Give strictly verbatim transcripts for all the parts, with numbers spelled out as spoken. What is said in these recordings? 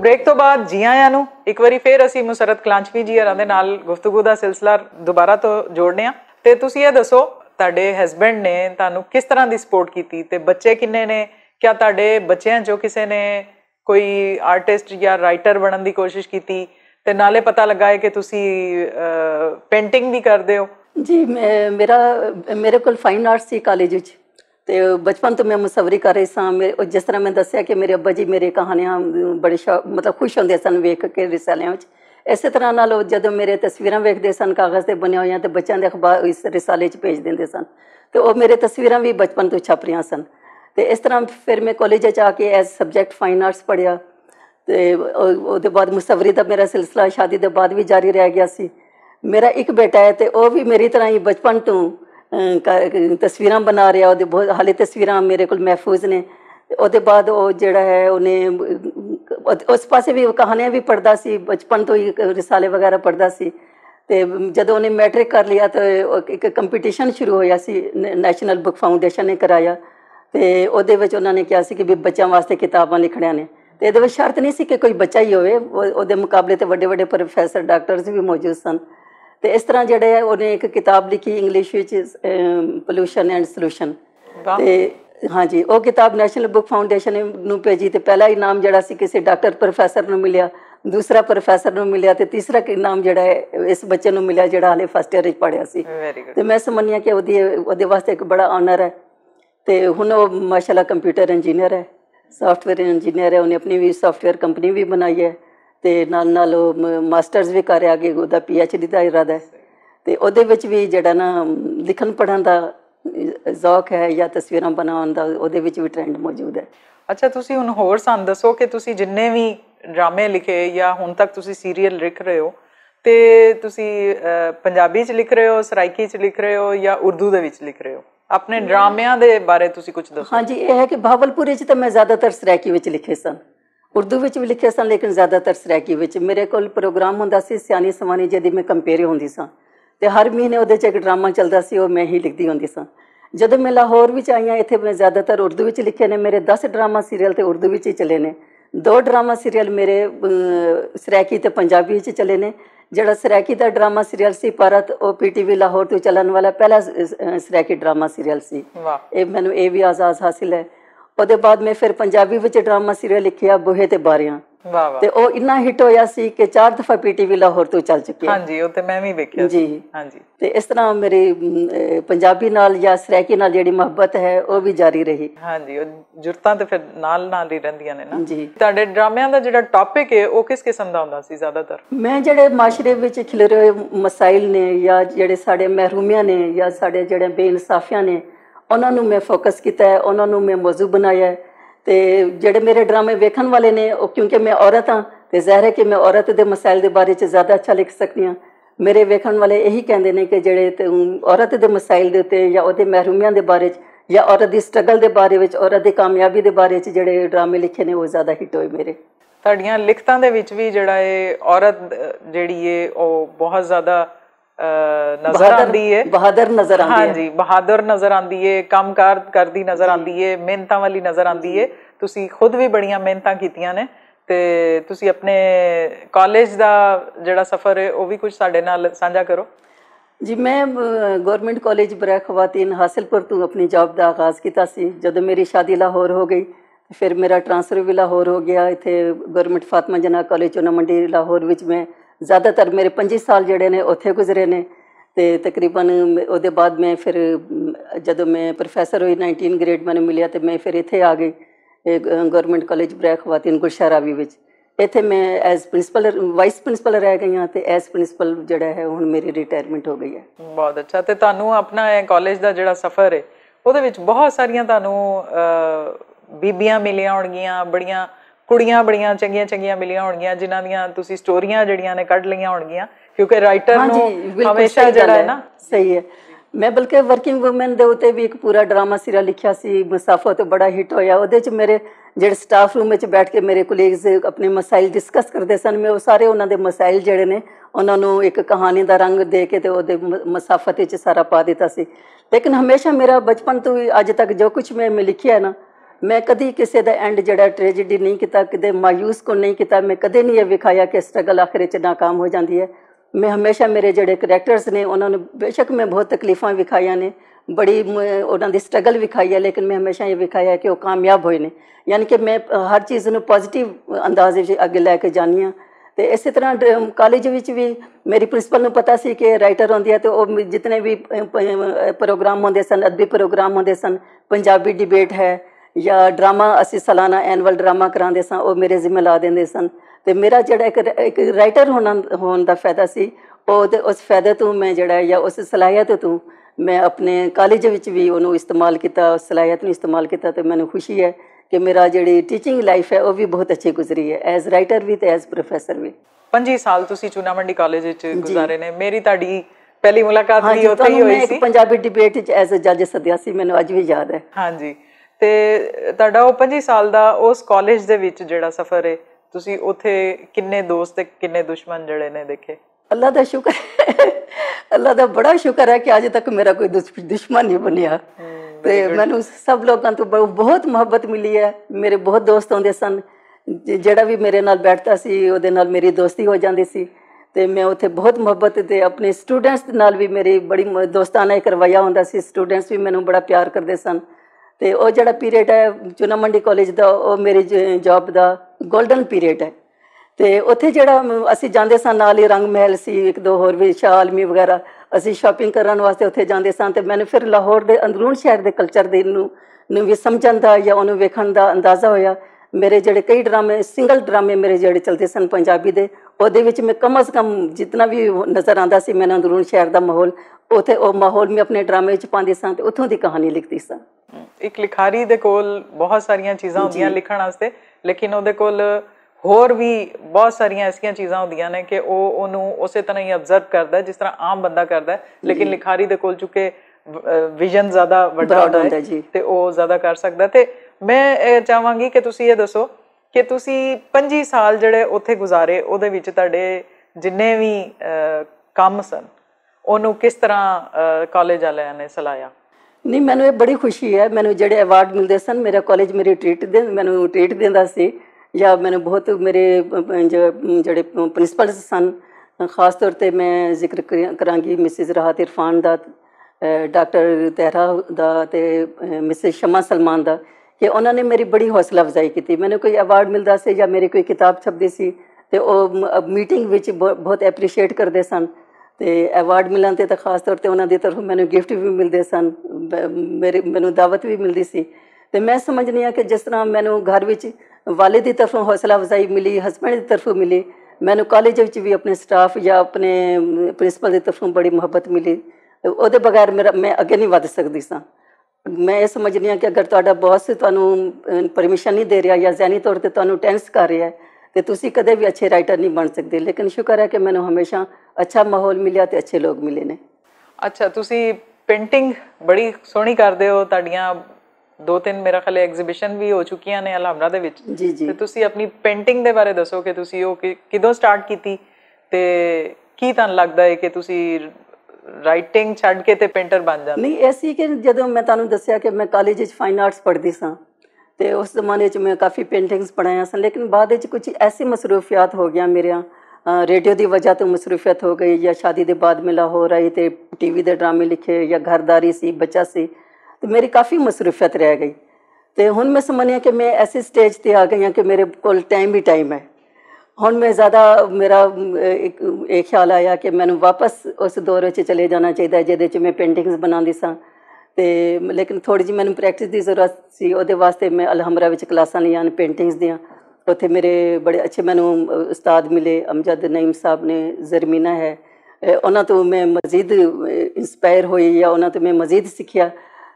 ایک تو بعد جی آیاں نوں، ایک واری فیر اسی مسرت کلانچوی جی ہوراں دے نال گفتگو دا سلسلہ دوبارہ تو جوڑنے ہاں۔ تے تسی اے دسو، تہاڈے ہسبینڈ نے تہانوں کس طرح دی سپورٹ کیتی تے بچے کنے نے؟ کیا تہاڈے بچیاں چوں کسے نے کوئی آرٹسٹ یا رائٹر بنن دی کوشش کیتی؟ تے نالے پتہ لگا ہے کہ تسی پینٹنگ بھی کردے ہو۔ جی، میرا میرے کول فائن آرٹس سی کالج وچ۔ تے بچپن تو میں مصوری کر رہی ساں۔ جس طرح میں دسیا کہ میرے ابا جی میرے کہانیاں بڑے مطلب خوش ہوندے سن ویکھ کے رسالیاں وچ۔ اسے طرح نال جدوں میرے تصویراں ویکھدے سن کاغذ تے بنیاں ہویاں تے بچیاں دے اخبار اس رسالے وچ بھیج دیندے سن۔ تے او میرے تصویراں وی بچپن توں چھپ رہیاں سن۔ تے اس طرح فیر میں کالج وچ آ کے ایز سبجیکٹ فائن آرٹس پڑھیا۔ تے اوہدے بعد مصوری دا میرا سلسلہ شادی دے بعد وی جاری رہ گیا سی۔ میرا اک بیٹا ہے تے او وی میری طرح ہی بچپن توں تصویراں بنا رہیا۔ اوہدے بہت حالی تصویراں میرے کول محفوظ نے۔ اوہدے بعد او جیہڑا ہے انہیں اس پاسے وی کہانیاں وی پڑھدا سی، بچپن توں ہی رسالے وغیرہ پڑھدا سی۔ تے جدوں انہیں میٹرک کر لیا تے اک کمپیٹیشن شروع ہویا سی، نیشنل بک فاؤنڈیشن نے کرایا۔ تے اوہدے وچ انہاں نے کہیا سی کہ بچیاں واسطے کتاباں لکھنیاں نے۔ تے ایہدے وچ شرط نہیں سی کہ کوئی بچہ ہی ہووے۔ اوہدے مقابلے تے وڈے وڈے پروفیسر ڈاکٹرز وی موجود سن۔ تے اس طرح جیہڑے انہیں اک کتاب لکھی انگلش وچ، پولوشن اینڈ سولوشن۔ تے ہاں جی، او کتاب نیشنل بک فاؤنڈیشن نوں بھیجی تے پہلا انعام جیہڑا سی کسے ڈاکٹر پروفیسر نوں ملیا، دوسرا پروفیسر نوں ملیا تے تیسرا انعام جیہڑا ہے اس بچے نوں ملیا جیہڑا حالے فرسٹ ایئر وچ پڑھیا سی۔ تے میں سمجھنی ہاں کہ اوہدے واسطے اک بڑا آنر ہے۔ تے ہن او ماشاءاللہ کمپیوٹر انجینئر ہے، سافٹ ویئر انجینئر ہے۔ انہیں اپنی وی سافٹ ویئر کمپنی وی بنائی ہے۔ تے نال نال او ماسٹرز وی کر رہیا، اگے اوہدا پی ایچ ڈی دا ارادہ ہے۔ تے اوہدے وچ وی جیہڑا نا لکھن پڑھن دا ذوق ہے یا تصویراں بناون دا، اوہدے وچ وی ٹرینڈ موجود ہے۔ اچھا، تسی ہن ہور سان دسو کہ تسی جنہیں وی ڈرامے لکھے یا ہن تک تسی سیریل لکھ رہے ہو، تے تسی پنجابی چ لکھ رہے ہو، سرائیکی چ لکھ رہے ہو یا اردو دے وچ لکھ رہے ہو؟ اپنے ڈرامیاں دے بارے تسی کچھ دسو۔ ہاں جی، ایہہ ہے کہ بھاولپور وچ تے میں زیادہ تر سرائیکی وچ لکھے سن، اردو وچ وی لکھے سن لیکن زیادہ تر سرائیکی وچ۔ میرے کول پروگرام ہوندا سی سیانی سوانی جدی میں کمپیئر ہوندی ساں، تے ہر مہینے اوہدے چ اک ڈرامہ چلدا سی او میں ہی لکھدی ہوندی ساں۔ جدوں میں لاہور وچ آئی آں اتھے میں زیادہ تر اردو وچ لکھے نے، میرے دس ڈرامہ سیریل تے اردو وچ ہی چلے نے۔ دو ڈرامہ سیریل میرے سرائیکی تے پنجابی وچ چلے نے۔ جیہڑا سرائیکی دا ڈرامہ سیریل سی پارت او پی ٹی وی لاہور توں چلن والا پہلا سرائیکی ڈرامہ سیریل سی۔ اے مینوں اے وی اعزاز حاصل ہے۔ اوہدے بعد میں فیر پنجابی وچ ڈرامہ سیریل لکھیا بوہے تے باریاں۔ تے او اتنا ہٹ ہویا سی کہ چار دفعہ پی ٹی وی لاہور توں چل چکیا۔ ہاں جی، او تے میں وی ویکھیا سی۔ تے اس طرح میری پنجابی نال یا سرائیکی نال جیہڑی محبت ہے او وی جاری رہی۔ ہاں جی، او جرتاں تے فیر نال نال ہی رہندیاں نے نا۔ جی۔ تہاڈے ڈرامیاں دا جیہڑا ٹاپک ہے او کس قسم دا ہوندا سی زیادہ تر؟ میں جیہڑے معاشرے وچ کھلے ہوئے مسائل نے یا جیہڑے ساڈے محرومیاں نے یا ساڈے جیہڑے بے انصافیاں نے، انہاں نوں میں فوکس کیتا ہے، انہاں نوں میں موضوع بنایا ہے۔ تے جیہڑے میرے ڈرامے ویکھن والے نے او کیونکہ میں عورت ہاں، تے ظاہر ہے کہ میں عورت دے مسائل دے بارے چ زیادہ اچھا لکھ سکدی ہاں۔ میرے ویکھن والے ایہی کہندے نے کہ جیہڑے عورت دے مسائل دے اتے یا اوہدے محرومیاں دے بارے چ یا عورت دی سٹرگل دے بارے وچ عورت دی کامیابی دے بارے چ جیہڑے ڈرامے لکھے نے او زیادہ ہٹ ہوئے میرے۔ تہاڈیاں لکھتاں دے وچ وی جیہڑا اے عورت جیہڑی اے او بہت زیادہ نظر آندی اے۔ بہادر نظر آندی اے۔ ہاں جی، بہادر نظر آندی اے، کم کار کردی نظر آندی اے، محنتاں والی نظر آندی اے۔ تسی خود وی بڑیاں محنتاں کیتیاں نے۔ تے تسی اپنے کالج دا جیہڑا سفر اے او وی کچھ ساڈے نال سانجھا کرو۔ جی، میں گورنمنٹ کالج برائے خواتین حاصل پر توں اپنی جاب دا آغاز کیتا سی۔ جدوں میری شادی لاہور ہو گئی، فیر میرا ٹرانسفر وی لاہور ہو گیا۔ اتھے گورنمنٹ فاطمہ جناح کالج چونا منڈی لاہور وچ میں زیادہ تر میرے پنجی سال جیہڑے نے اتھے گزرے نے۔ تے تقریبا اوہدے بعد میں فیر جدوں میں پروفیسر ہوئی نائنٹین گریڈ میں نے ملیا تے میں فیر اتھے آ گئی۔ گورنمنٹ کالج برائے خواتین گلشاراوی وچ۔ اتھے میں ایز پرنسپل، وائس پرنسپل رہ گئی ہاں تے ایز پرنسپل جیہڑا ہے ہن میری ریٹائرمنٹ ہو گئی ہے۔ بہت اچھا۔ تے تہانوں اپنا اے کالج دا جیہڑا سفر اے اوہدے وچ بہت ساریاں تہانوں بیبیاں ملیاں ہونگیاں، بڑیاں کڑیاں بڑیاں چنگیاں چنگیاں ملیاں ہونگیاں جنہاں دیاں تسی سٹوریاں جیہڑیاں نے کڈ لیاں ہونگیاں، کیونکہ رائٹر نوں ہمیشہ جیہڑا ہے نا۔ صحیح ہے۔ میں بلکہ ورکنگ وومن دے اتے وی اک پورا ڈرامہ سیریل لکھیا سی مسافہ تے بڑا ہٹ ہویا۔ اوہدے چ میرے جیہڑے سٹاف روم وچ بیٹھ کے میرے کولیگز اپنے مسائل ڈسکس کردے سن، میں او سارے انہاں دے مسائل جیہڑے نے انہاں نوں اک کہانی دا رنگ دے کے تے اوہدے مسافہ تے چ سارا پا دیتا سی۔ لیکن ہمیشہ میرا بچپن توں وی اج تک جو کچھ میں میں لکھیا ہے نا، میں کدی کسے دا اینڈ جیہڑا ٹریجڈی نہیں کیتا، کدے مایوس کو نہیں کیتا۔ میں کدے نہیں یہ وکھایا کہ سٹرگل آخر وچ ناکام ہو جاندی ہے۔ میں ہمیشہ میرے جیہڑے کریکٹرز نے انہاں نوں بے شک میں بہت تکلیفاں وکھائیاں نے، بڑی انہاں دی سٹرگل وکھائی ہے، لیکن میں ہمیشہ یہ وکھایا کہ وہ کامیاب ہوئے نے۔ یعنی کہ میں ہر چیز نوں پازیٹیو انداز وچ اگے لے کے جانی ہاں۔ تے اسے طرح کالج وچ وی میری پرنسپل نوں پتا سی کہ رائٹر ہوندی ہے تے او جتنے وی پروگرام ہوندے سن، ادبی پروگرام ہوندے سن، پنجابی ڈیبیٹ ہے یا ڈرامہ، اسی سالانہ اینول ڈرامہ کراندے سن، او میرے ذمہ لا دیندے سن۔ تے میرا جیہڑا اک رائٹر ہون دا فائدہ سی، او تے اس فائدے توں میں جیہڑا یا اس صلاحیت توں میں اپنے کالج وچ وی انہوں استعمال کیتا، اس صلاحیت نوں استعمال کیتا تے مینوں خوشی ہے کہ میرا جیہڑی ٹیچنگ لائف ہے او وی بہت اچھی گزری ہے، ایز رائٹر وی تے ایز پروفیسر وی۔ پنجی سال تسی چونا منڈی کالج وچ گزارے نے۔ میری تہاڈی پہلی ملاقات وی اتھے ہی ہوئی سی۔ پنجابی ڈیبیٹ وچ ایز اے جج سدیا سی، مینوں اج وی یاد ہے۔ ہاں جی۔ تے تہاڈا او پنجی سال دا اس کالج دے وچ جیہڑا سفر ہے، تسی اتھے کنے دوست تے کنے دشمن جیہڑے نے دیکھے؟ اللہ دا شکر اللہ دا بڑا شکر ہے کہ اج تک میرا کوئی دشمن نہیں بنیا۔ تے مینوں سب لوگاں توں بہت محبت ملی ہے۔ میرے بہت دوست ہوندے سن، جیہڑا وی میرے نال بیٹھدا سی اوہدے نال میری دوستی ہو جاندی سی۔ تے میں اتھے بہت محبت تے اپنے سٹوڈنٹس نال وی میری بڑی دوستانہ اک رویہ ہوندا سی، سٹوڈنٹس وی مینوں بڑا پیار کردے سن۔ تے او جیہڑا پیریڈ ہے چونا منڈی کالج دا، او میری جاب دا گولڈن پیریڈ ہے۔ تے اتھے جیہڑا اسی جاندے ساں نال ہی رنگ محل سی، اک دو ہور وی شاہ عالمی وغیرہ، اسی شاپنگ کرن واسطے اتھے جاندے ساں تے مینوں فیر لاہور دے اندرون شہر دے کلچر دے نوں وی سمجھن دا یا انہوں ویکھن دا اندازہ ہویا۔ میرے جیہڑے کئی ڈرامے سنگل ڈرامے میرے جیہڑے چلدے سن پنجابی دے، اوہدے وچ میں کم از کم جتنا وی نظر آندا سی میں اندرون شہر دا ماحول، اتھے او ماحول میں اپنے ڈرامے وچ پاندی ساں تے اتھوں دی کہانی لکھدی ساں۔ اک لکھاری دے کول بہت ساریاں چیزاں ہوندیاں لکھن واسطے، لیکن اوہدے کول ہور وی بہت ساریاں ایسیاں چیزاں ہوندیاں نے کہ او اوہنوں اسے طرح ہی آبزرو کردا ہے جس طرح عام بندہ کردا ہے، لیکن لکھاری دے کول چونکہ ویژن زیادہ وڈا ہوندا ہے تے او زیادہ کر سکدا ہے۔ تے میں چاہواں گی کہ تسی ایہہ دسو کہ تسی پنجی سال جیہڑے اتھے گزارے اوہدے وچ تہاڈے جنہیں وی کم سن، اوہنوں کس طرح کالج آلیاں نے سلایا؟ نہیں، مینوں ایہہ بڑی خوشی ہے۔ مینوں جیہڑے ایوارڈ ملدے سن، میرا کالج میرے ٹریٹ دے مینوں ٹریٹ دیندا سی، یا مینوں بہت میرے جیہڑے پرنسپلز سن، خاص طور تے میں ذکر کراں گی مسز راحت عرفان دا، ڈاکٹر تہرا دا تے مسز شمع سلمان دا، کہ انہاں نے میری بڑی حوصلہ افزائی کیتی۔ مینوں کوئی ایوارڈ ملدا سی یا میری کوئی کتاب چھپدی سی، تے او میٹنگ وچ بہت اپریشیٹ کردے سن۔ تے ایوارڈ ملن تے خاص طور تے انہاں دی طرفوں مینوں گفٹ وی ملدے سن، مینوں دعوت وی ملدی سی۔ تے میں سمجھنی آں کہ جس طرح مینوں گھر وچ والد دی طرفوں حوصلہ افزائی ملی، ہسبینڈ دی طرفوں ملی، مینوں کالج وچ وی اپنے سٹاف یا اپنے پرنسپل دی طرفوں بڑی محبت ملی۔ اوہدے بغیر میں اگے نہیں ودھ سکدی ساں۔ میں ایہہ سمجھنی آں کہ اگر تہاڈا باس تہانوں پرمیشن نہیں دے رہیا یا ذہنی طور تے تہانوں ٹینس کر رہیا ہے، تے تسی کدے وی اچھے رائٹر نہیں بن سکدے۔ لیکن شکر ہے کہ مینوں ہمیشہ اچھا ماحول ملیا تے اچھے لوگ ملے نے۔ اچھا، تسی پینٹنگ بڑی سوہنی کردے ہو، تہاڈیاں دو تن میرا خیال ایگزیبیشن وی ہو چکیاں نے الحمرا دے وچ۔ جی جی۔ تے تسی اپنی پینٹنگ دے بارے دسو کہ تسی او کدوں سٹارٹ کیتی تے کی تہانوں لگدا ہے کہ تسی رائٹنگ چھڈ کے تے پینٹر بن جاندے؟ نہیں، ایسی کہ جدوں میں تہانوں دسیا کہ میں کالج وچ فائن آرٹس پڑھدی ساں، تے اس زمانے وچ میں کافی پینٹنگز بنایا سن، لیکن بعد وچ کچھ ایسی مصروفیات ہو گیاں میریاں، ریڈیو دی وجہ توں مصروفیت ہو گئی، یا شادی دے بعد میں لاہور آئی تے ٹی وی دے ڈرامے لکھے، یا گھرداری سی، بچہ سی، تے میری کافی مصروفیت رہ گئی۔ تے ہن میں سمجھنی ہاں کہ میں ایسی سٹیج تے آ گئی ہاں کہ میرے کول ٹائم ہی ٹائم ہے۔ ہن میں زیادہ میرا ایک خیال آیا کہ مینوں واپس اس دور وچ چلے جانا چاہیدا ہے جدے وچ میں پینٹنگز بناندی ساں۔ تے لیکن تھوڑی جی مینوں پریکٹس دی ضرورت سی، اوہدے واسطے میں الحمرا وچ کلاساں لیاں پینٹنگز دیاں۔ اتھے میرے بڑے اچھے مینوں استاد ملے، امجد نعیم صاحب نے، زرمینہ ہے، انہاں توں میں مزید انسپائر ہوئی یا انہاں توں میں مزید سکھیا۔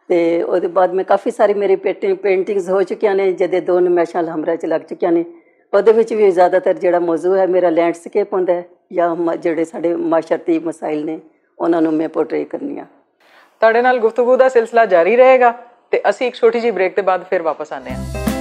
تے اوہدے بعد میں کافی ساری میری پینٹنگز ہو چکیاں نے، جدے دو نمائشاں الحمرا وچ لگ چکیاں نے۔ اوہدے وچ وی زیادہ تر جیہڑا موضوع ہے میرا لینڈسکیپ ہوندا ہے، یا جیہڑے ساڈے معاشرتی مسائل نے، انہاں نوں میں پورٹری کرنی آں۔ تہاڈے نال گفتگو دا سلسلہ جاری رہے گا، تے اسی اک چھوٹی جی بریک دے بعد فیر واپس آنے آں۔